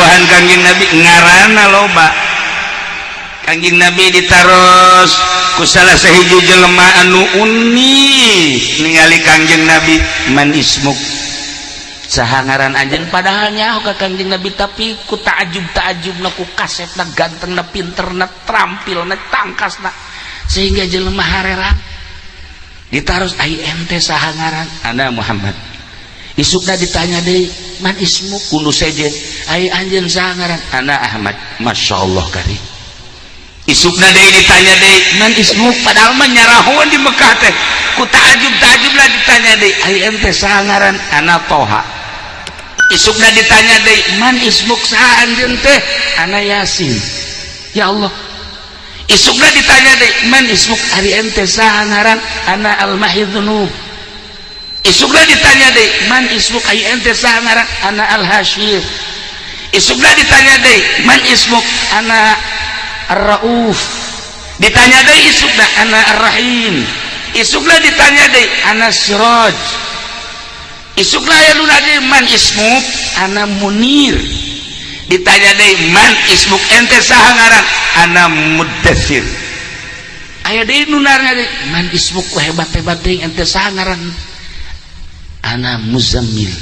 Kanyahoan Kangjeng Nabi ngaranna loba. Kangjeng Nabi ditaros ku salah sahiji jelema anu unik ningali Kangjeng Nabi, man ismuk, saha ngaran anjeun? Padahal nyaho ka Kangjeng Nabi, tapi ku ta'ajub ta'ajubna, ku kasepna, gantengna, pinterna, terampilna, tangkasna, sehingga jelema hareran. Ditaros, ai ente saha ngaran? Ana Muhammad. Isukna ditanya deui, man ismuk, ku nu sejen, ai anjeun saha ngaran? Ana Ahmad. Masya Allah kari. Isukna deui ditanya deui, man ismuk, padahal mah nyarahoan di Mekah teh. Ku ta'ajub ta'ajub lah ditanya deui, ai ente saha ngaran? Ana Toha. Isukna ditanya deui, man ismuk, saha anjeun teh? Ana Yasin. Ya Allah. Isukna ditanya deui, man ismuk, ari ente saha ngaran? Ana Al-Mahid Dzunub. Isukna ditanya deui, man ismuk, ari ente saha ngaran? Ana Al-Hasyir. Isukna ditanya deui, man ismuk? Ana Ar-Rauf. Ditanya deui isukna, ana Ar-Rahim. Isukna ditanya deui, ana Siraj. Isukna aya nu deui, man ismuk? Ana Munir. Ditanya deui, man ismuk, ente saha ngaran? Ana Mudassir. Aya deui nu nanya deui, man ismuk, ku hebat-hebat deui, ente saha ngaran? Ana Muzammil.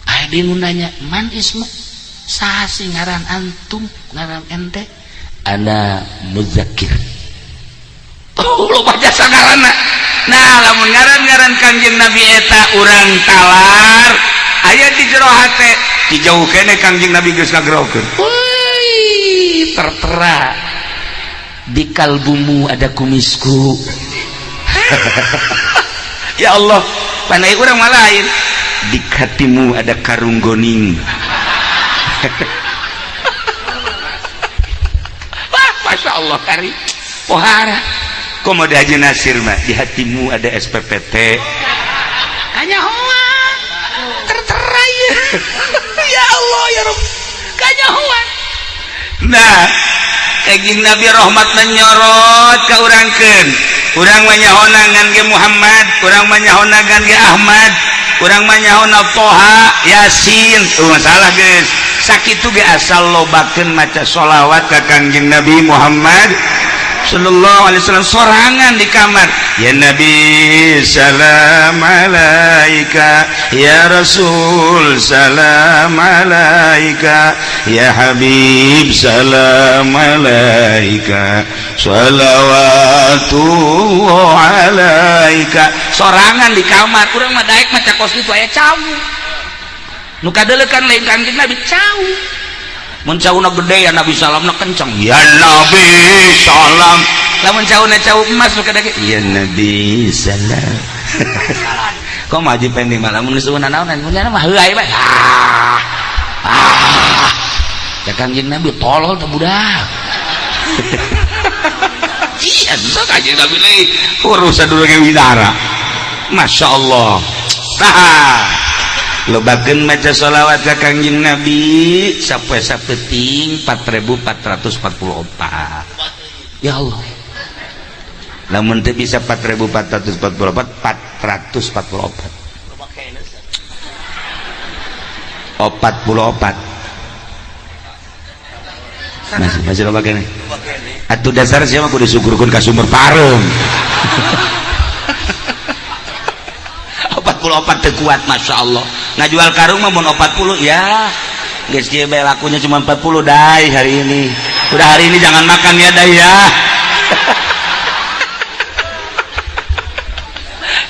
Aya deui nu nanya, man ismuk, saha sih ngaran antum, ngaran ente? Ana Muzakir. Oh, loba jasa ngaranna. Nah, lamun ngaran-ngaran Kangjeng Nabi eta urang talar aya di jero hate, di jauh kene Kangjeng Nabi geus ngagerokeun. Wih, tertera di kalbumu ada kumisku. Ya Allah, pandai urang mah lain. Di hatimu ada karung goning. Wah, Masya Allah kari. Pohara. Komo Haji Nasir mah, di hatimu ada SPPT. Kanyahoan. Tertera ya. Ya Allah ya Rabb. Kanyahoan. Nah, Kangjeng Nabi rahmat menyorot ka urangkeun. Urang mah nyahona ngan ge Muhammad, urang mah nyahona ngan ge Ahmad, urang mah nyahona Toha, Yasin. Tuh masalah geus. Sakitu ge asal lobakeun maca sholawat ka Kangjeng Nabi Muhammad sallallahu alaihi wasallam sorangan di kamar. Ya Nabi salam alaika, ya Rasul salam alaika, ya Habib salam alaika, shalawatullah alaika. Sorangan di kamar. Urang mah daek maca kos kitu aya cau. Nu kadeulekan lain Kangjeng Nabi, cau. Mun cauna gede, ya Nabi salamna kenceng. Ya Nabi salam. Lamun cauna cau emas nu kadege, ya Nabi salam. Kok maju pending mah lamun geus naonan mun mah heuay bae. Ah. Ah. Ya Kangjeng Nabi tolol teh budak. Iya, sok Kangjeng Nabi leuh urusan dulu ge widara. Masya Allah. Nah, lobakeun maca sholawat ka Kangjeng Nabi sapoe sapeting 4444. Ya Allah. Lamun teu bisa 4444, 444. 44. Masih masih loba keneh. Atuh dasar sia mah kudu syukurkeun ka sumur pareum. 44 teu kuat, Masya Allah. Ngajual karung mah mun 40 ya geus kieu bae lakunya cuma 40. Dai, hari ini udah, hari ini jangan makan ya, dai ya.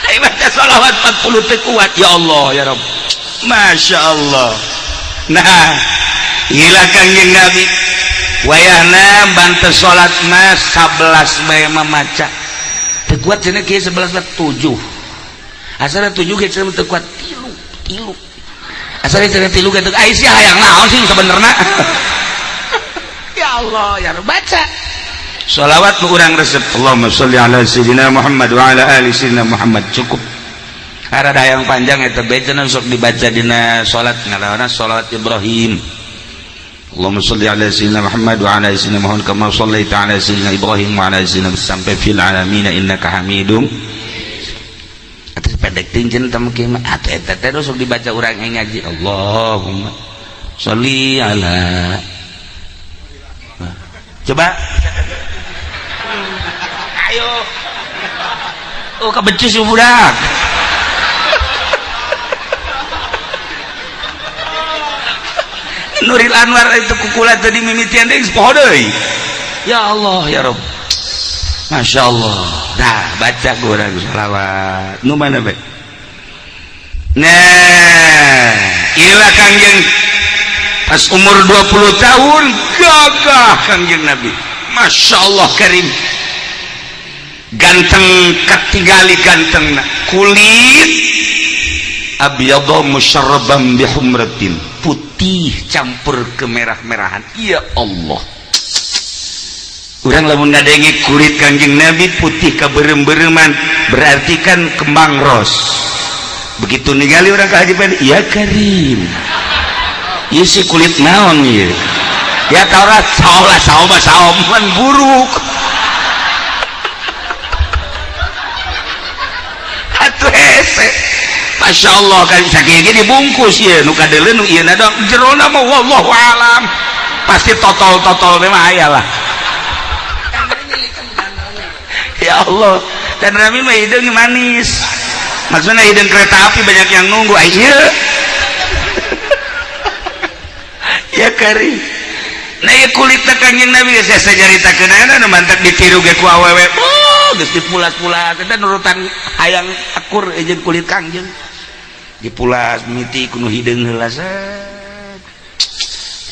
Ayo baca sholawat 40 teu kuat, ya Allah ya Rabb, Masya Allah. Nah, gila Kangjeng Nabi wayahna bantu salat mah 11 bae mah maca teu kuat cenah kieu, 11 mah 7, asalna 7 ge cenah teu kuat, tilu tilu asalna cenah tilu ge teu. Ai sia hayang naon sih sebenarnya? Ya Allah ya Rabb, baca sholawat nu urang resep, Allahumma sholli ala sayyidina Muhammad wa ala ali sayyidina Muhammad, cukup. Ada yang panjang eta bae cenah sok dibaca dina salat, ngaranna salat Ibrahim. Allahumma sholli ala sayyidina Muhammad wa ala sayyidina Muhammad kama shallaita ala sayyidina Ibrahim wa ala sayyidina sampai fil alamin innaka Hamidum. Atas pendek tingjen teh mah atuh eta teh sok dibaca urang yang ngaji, Allahumma Sholli ala. Coba. Ayo. Oh, kebecus budak. Nuril Anwar itu kukula tadi mimitian deui poho deui. Ya Allah ya Rabb. Masya Allah. Nah, baca kurang sholawat. Nu mana bae? Nah, ilah Kangjeng pas umur 20 tahun gagah Kangjeng Nabi. Masya Allah karim. Ganteng katingali gantengna. Kulit abyadha musyarrabam bihumratin, putih campur kemerah-merahan. Ya Allah. Urang lamun ngadenge kulit Kangjeng Nabi putih kaberem-bereman, berarti kan kembang ros. Begitu ningali urang ka Haji Pedi, ya karim. Ieu si kulit naon ieu? Ya taurat saolah saoma saoman buruk. Atuh hese. Masya Allah kan sakieu ge dibungkus ieu nu kadeuleu nu ieu na dong jerona mah wallahu alam. Pasti totol-totol teh mah aya lah. Ya Allah, dan Rami mah hideung manis. Maksudnya hideung kereta api banyak yang nunggu. Ayo. Ya kari. Nah ieu kulitna Kangjeng Nabi geus saya caritakeun ayeuna nu mantak ditiru ge ku awewe. Oh, geus dipulas-pulas eta nurutan hayang akur jeung kulit Kangjeng. Dipulas mimiti ku nu hideung heula set.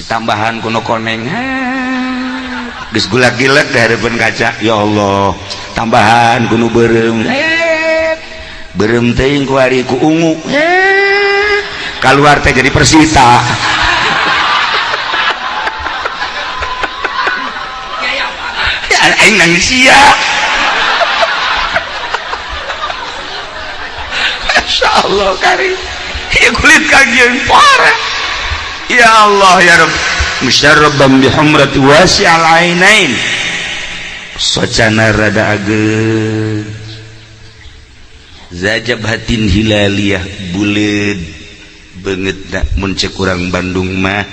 Ditambahan ku nu koneng. Geus gulak-gilek di hadapan kaca. Ya Allah, tambahan ku nu beureum. Beureum teuing ku ari ku ungu. Kaluar teh jadi Persita. Aing nangis sia. Masya Allah karim. Ya kulit Kangjeng parah. Ya Allah ya Rabb. Musyarrabam bihumrati wasi'al ainain. Socana rada ageung. Zajabhatin hilaliyah buleud beungeutna mun ceuk urang Bandung mah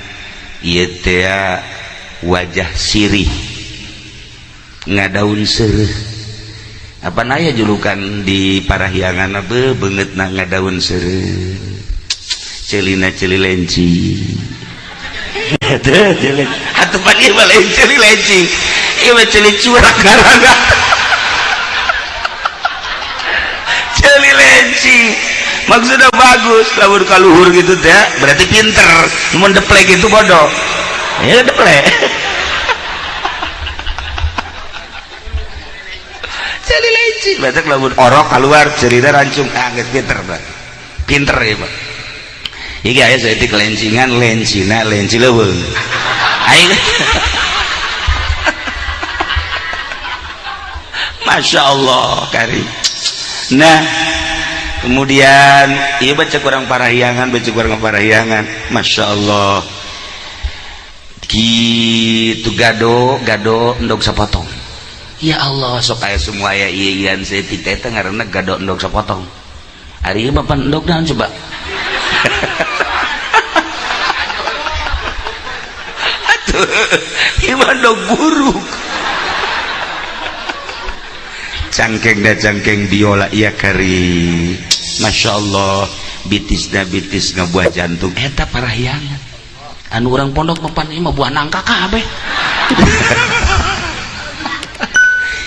ieu teh wajah sirih ngadaun seureuh. Apa aya julukan di Parahyangan apa beungeutna ngadaun seureuh. Celina celi lenci. Atuh pan ieu mah lain celi lenci. Ieu mah celi curak ngaranna. Celi lenci. Maksudnya bagus lamun kaluhur gitu teh berarti pinter. Mun deplek itu bodoh. Ya deplek. Celi lenci. Berarti lamun orok keluar cerita rancung ah geus pinter berarti. Pinter ya, Pak. Iki aya saeutik lencingan lencina lenci leuweung. Aing Masya Allah karim. Nah kemudian iya baca kurang Parahyangan, baca kurang Parahyangan. Masya Allah gitu gado gado endog sapotong. Ya Allah sok aya semua aya ieu-ieuan saeutik teh ngaranna gado endog sapotong. Ari ieu bapak endog naon coba? Atuh ieu mah endog buruk. Cangkeng da cangkeng biola iya kari. Masya Allah bitisna bitis ngabuah jantung eta Parahyangan. Anu urang pondok mapan ieu mah buah nangka kabeh.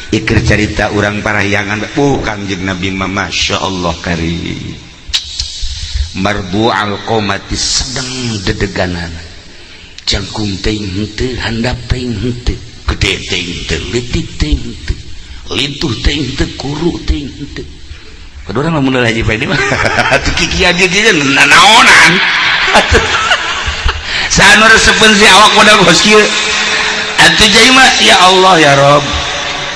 Iker carita urang Parahyangan Kangjeng Nabi mah Masya Allah kari. Marbu'al qomati sedang dedeganan. Jangkung teuing henteu, handap teuing henteu, gede teuing henteu, leutik teuing henteu, lintuh teuing henteu, kuru teuing henteu. Kudu urang lamun Haji Pedi mah atuh kikian kieu nanaonan. Atuh sanu resepeun si awak modal kos kieu. Atuh jai mah ya Allah ya Rabb.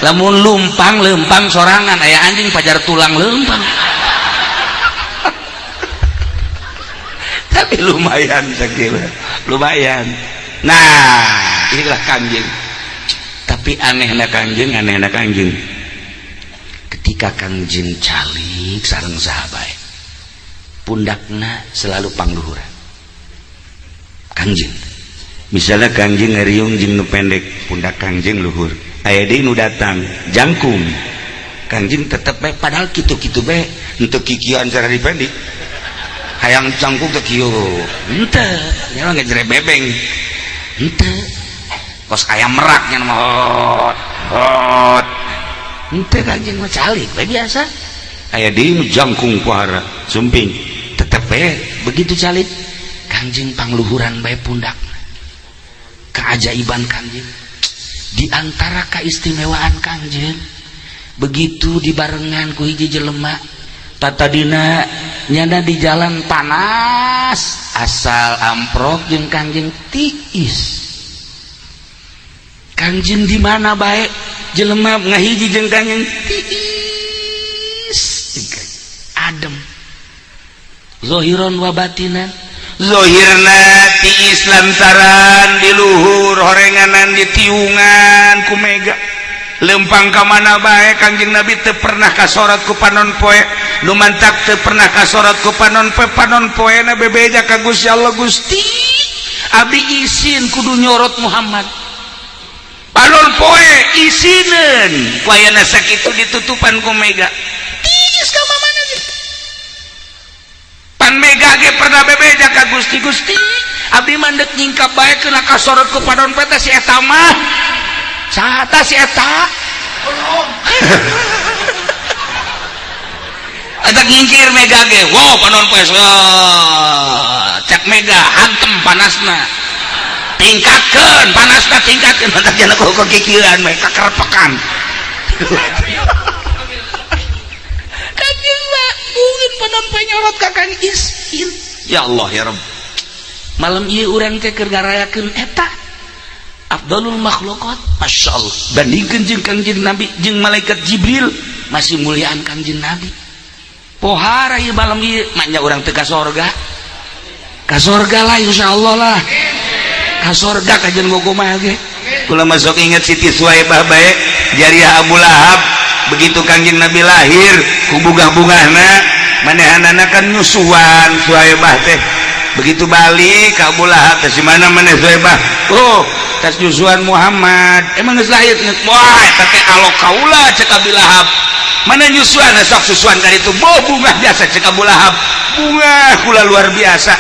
Lamun lumpang lempang sorangan aya anjing pajar tulang lempang. Tapi lumayan sakieu. Lumayan. Nah, inilah Kangjeng. Tapi anehna Kangjeng, anehna Kangjeng. Ketika Kangjeng calik sareng sahabat, pundakna selalu pangluhuran. Kangjeng misalnya Kangjeng ngariung jeung nu pendek, pundak Kangjeng luhur, aya deui nu datang jangkung, Kangjeng tetep bae, padahal kitu-kitu bae henteu kikieuan cara dipendek, hayang jangkung teh kieu henteu nya mah ngejere bebeng henteu, kos ayam merak nya mah hot hot henteu. Kangjeng mah calik bae biasa, aya deui nu jangkung pohara sumping, tetep bae begitu calik. Kangjeng pangluhuran bae pundak. Keajaiban Kangjeng, di antara keistimewaan Kangjeng, begitu dibarengan ku hiji jelema, tatadina nyana di jalan panas, asal amprok jeung Kangjeng tiis. Kangjeng di mana bae jelema ngahiji jeung Kangjeng tiis, adem zohiron wa batinan. Zohirna tiis lantaran di luhur horenganan ditiungan ku mega. Lempang ka mana bae Kangjeng Nabi teu pernah kasorot ku panon poe. Nu mantak teu pernah kasorot ku panon poe, panon poena bebeja ka Gusti Allah, "Gusti, abdi isin kudu nyorot Muhammad." Panon poe isineun ku ayana sakitu ditutupan ku mega, tiis ka mana ge. Pan mega ge pernah bebeja ka Gusti, "Gusti, abdi mah deuk nyingkap bae kena kasorot ku panon poe teh si eta mah." Saha tah si eta? Eta nyingkir mega ge, wow, panon poe cek mega, "Hantem panasna, tingkatkeun panasna, tingkatkeun." Mantak jana kok kikieuan we kakerepekan. Kanjeng mah mungkin panon poe nyorot ka Kang isin. Ya Allah ya Rabb, malam ieu urang teh keur ngarayakeun eta afdalul makhluqat. Masya Allah, bandingkeun jeung Kangjeng Nabi jeung malaikat Jibril, masih muliaan Kangjeng Nabi. Pohara ieu malam ieu maknya urang teh ka sorga, ka sorga lah, insyaallah lah ka sorga kajian gogoh ge. Kula masuk inget Siti Suwaibah bae, jariah Abu Lahab. Begitu Kangjeng Nabi lahir ku bungah-bungahna manehanana kan nyusuan Suwaibah teh. Begitu balik ka Abu Lahab teh, "Si mana maneh Suwaibah?" "Oh, tas nyusuan Muhammad." "Emang geus lahir?" "Wah, eta teh alok kaula," cek Abu Lahab. "Mana nyusuan? Sok susuan ka ditu." "Boh, bungah biasa," cek Abu Lahab, "bungah kula luar biasa."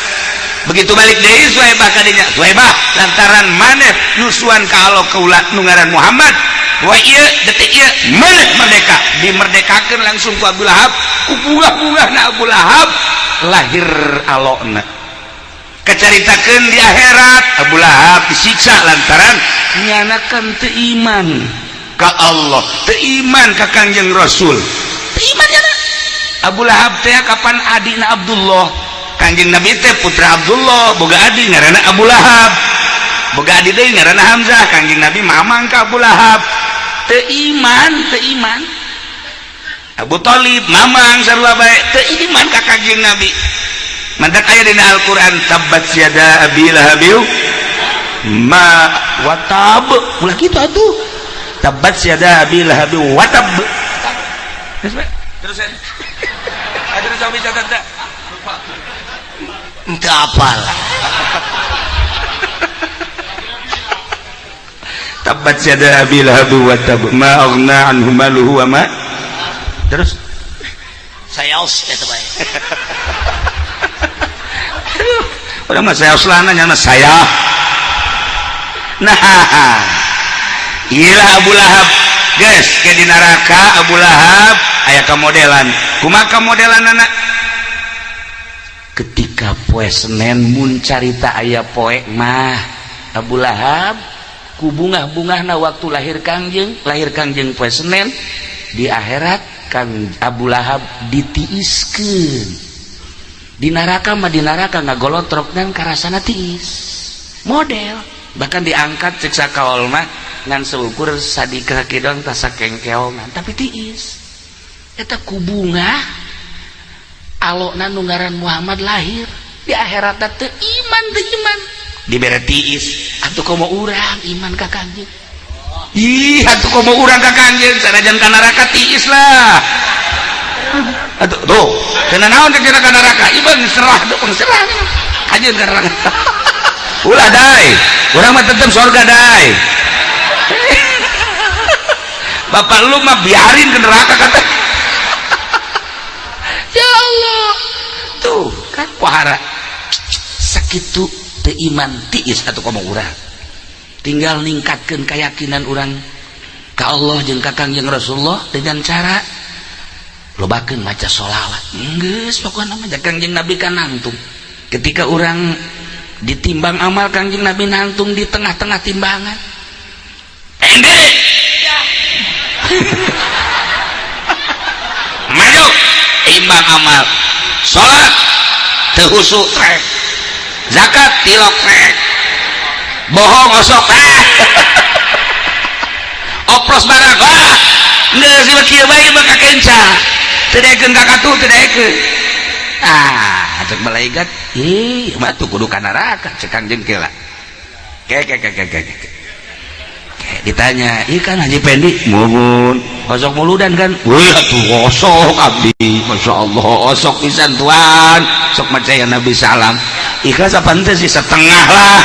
Begitu balik deui Suwaibah ka dinya, "Suwaibah, lantaran maneh nyusuan ka alok kaula nu ngaran Muhammad, wah, ieu detik ieu maneh merdeka." Dimerdekakeun langsung ku Abu Lahab, ku bungah-bungahna Abu Lahab lahir alokna. Kecaritakeun di akhirat Abu Lahab disiksa lantaran nyanakan teu iman ka Allah, teu iman ka Kangjeng Rasul, teu iman nyana Abu Lahab teh. Kapan adina Abdullah, Kangjeng Nabi teh putra Abdullah boga adi ngaranna Abu Lahab, boga adi deui ngaranna Hamzah. Kangjeng Nabi mamang ka Abu Lahab, teu iman, teu iman. Abu Thalib mamang sarua bae, teu iman ka Kangjeng Nabi. Mantak aya dina Al-Qur'an, tabbat yada abi lahabiu ma watab. Ulah kitu atuh, tabbat yada abi lahabi watab. Terus terus terus sampai catat. Ente apal. Tabbat yada abi lahabi watab ma aghna anhu maluhu wa ma. Terus sayaos eta bae. Udah mah saya uslana nyana saya. Nah, iyalah Abu Lahab guys ke di neraka. Abu Lahab aya kamodelan. Kumaha kamodelan anak ketika poe Senin mun carita aya poe mah Abu Lahab ku bungah-bungahna waktu lahir Kangjeng, lahir Kangjeng poe Senin, di akhirat Kang Abu Lahab ditiiskeun di neraka mah. Di neraka ngagolotrok dan karasana tiis model, bahkan diangkat cek sakaol mah ngan seukur sadika kidong tasa kengkeongan, tapi tiis eta ku bunga alokna nu ngaran Muhammad lahir. Di akhirat teu iman, teu iman, dibere tiis. Atuh komo urang iman ka Kangjeng? Ih, atuh komo urang ka Kangjeng, sanajan ka neraka tiis lah atuh. Tuh kena naon cek ka neraka ieu serah tuh, serah kajeun ka neraka. Ulah dai, urang mah tetep surga dai. Bapak lu mah biarin ke neraka kata. Ya Allah, tuh kan pohara sakitu teu iman tiis atuh komo urang. Tinggal ningkatkeun keyakinan urang ka Allah jeung ka Kangjeng Rasulullah dengan cara lobakeun maca sholawat. Geus pokona mah Kangjeng Nabi kan nangtung. Ketika urang ditimbang amal Kangjeng Nabi nangtung di tengah-tengah timbangan. Ende. Maju timbang amal. Salat teu husuk trek. Zakat tilok trek. Bohong osok. Oplos barang. Wah, geus ieu kieu bae mah kakenca. Teu daekeun ka katuh teu daekeun. Ah, cek malaikat, ih, mah tuh kudu ka neraka cek Kangjeng kela. Ke ke ke ke ke. Ditanya, "Ih kan Haji Pendi, mumun, osok muludan kan?" Wih, atuh osok abdi. Masya Allah, osok pisan tuan. Sok maca ya Nabi salam. Ikhlas apa henteu sih setengah lah.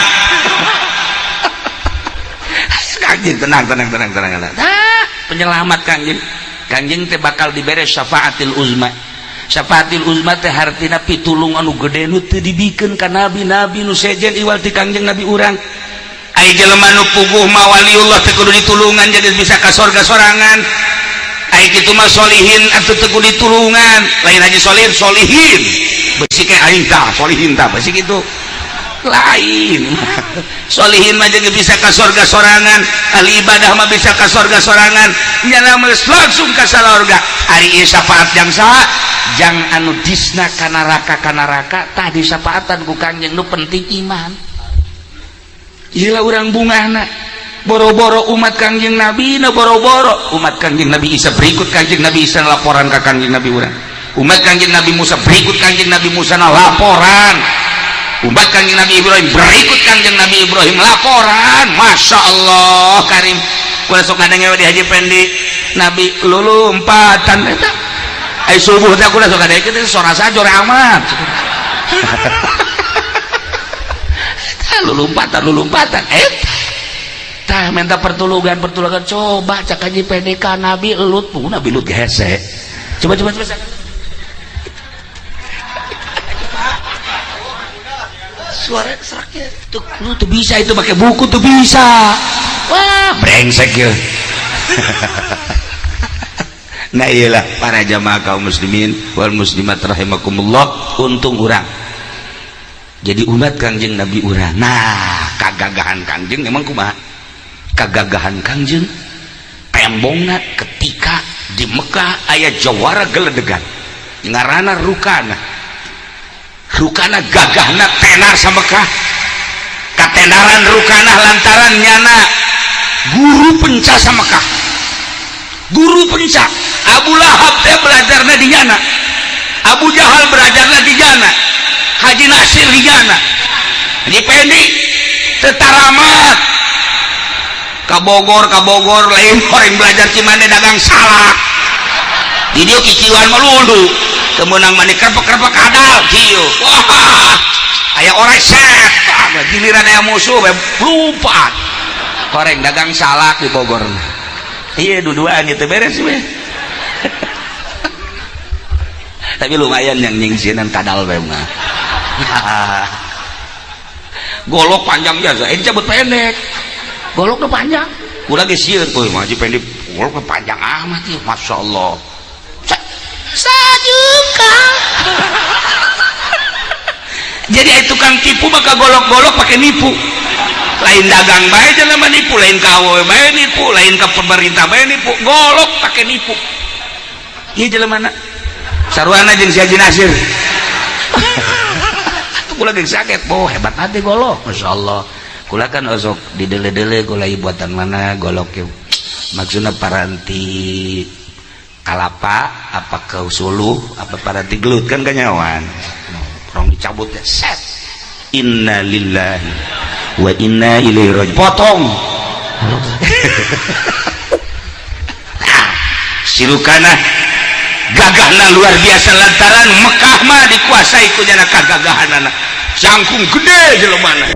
Kangjeng tenang tenang tenang tenang tenang. Nah, penyelamat Kangjeng. Kangjeng teh bakal dibere syafaatil uzma. Syafaatil uzma teh hartina pitulung anu gede nu teu dibikeun ka nabi-nabi nu sejen iwal ti Kangjeng Nabi urang. Ai jelema nu puguh mah waliullah teh kudu ditulungan jadi bisa ka sorga sorangan. Ai kitu mah solihin atuh teu kudu ditulungan. Lain haji solihin, solihin. Besi kayak aing tah, solihin tah, besi kitu. Lain. Solihin mah jadi bisa ka sorga sorangan, ahli ibadah mah bisa ka sorga sorangan. Nyana mah langsung ka sorga. Ari ieu syafaat jang saha? Jang anu disna ka neraka tah disafaatan ku Kangjeng nu penting iman. Iyalah urang bungahna. Boro-boro umat Kangjeng Nabi na boro-boro umat Kangjeng Nabi Isa berikut Kangjeng Nabi Isa laporan ka Kangjeng Nabi urang. Umat Kangjeng Nabi Musa berikut Kangjeng Nabi Musa na laporan. Umat Kangjeng Nabi Ibrahim berikut Kangjeng Nabi Ibrahim laporan. Masya Allah karim. Kula sok ngadenge di Haji Pendi Nabi lulumpatan eta. Ai subuh teh kula sok ngadenge teh sora sajor amat. Lulumpatan lulumpatan eta. Tah minta pertolongan pertolongan coba cak Haji Pendi ka Nabi Lut, Nabi Lut hese. Coba coba coba. Suara seraknya tuh, lu tuh bisa itu pakai buku tuh bisa. Wah, brengsek ya. Nah iyalah para jamaah kaum muslimin wal muslimat rahimakumullah, untung urang jadi umat Kangjeng Nabi urang. Nah, kagagahan Kangjeng memang kumaha? Kagagahan Kangjeng tembongna ketika di Mekah aya jawara geledegan ngaranna Rukana. Rukana gagahna tenar sa Mekah. Katenaran Rukana lantaran nyana guru penca sa Mekah. Guru penca Abu Lahab teh belajarna di nyana. Abu Jahal belajarna di nyana. Haji Nasir di nyana. Haji Pendi tetaramat ka Bogor lain orang belajar Cimande dagang salak. Di dieu kiciwan melulu. Kemenang mani kerpek-kerpek kadal kieu. Wah, aya orang set. Giliran aya musuh we lumpat. Koreng dagang salak di Bogor. Iya duduan gitu beres we. Tapi lumayan yang nyingsieunan kadal we mah. Golok panjang biasa, ini cabut pendek. Goloknya panjang. Kula ge sieun euy mah Haji Pendi goloknya panjang amat ya, Masya Allah. Sajungkal. Jadi ai tukang tipu maka golok-golok pakai nipu. Lain dagang bae jelema nipu, lain ka awewe bae nipu, lain ka pemerintah bae nipu, golok pakai nipu. Ieu jelema na saruana jeung si Haji Nasir. Kula geus sakit, oh hebat hati golok, Masya Allah. Kula kan osok didele-dele kula buatan mana golok ieu. Maksudna paranti kalapa apa ke suluh apa paranti gelut kan kanyawan. Rong dicabut ya set. Inna lillahi wa inna ilaihi raji'un. Potong. Nah, si Rukana gagahna luar biasa lantaran Mekah mah dikuasai ku nyana kagagahanana. Jangkung gede jelemana.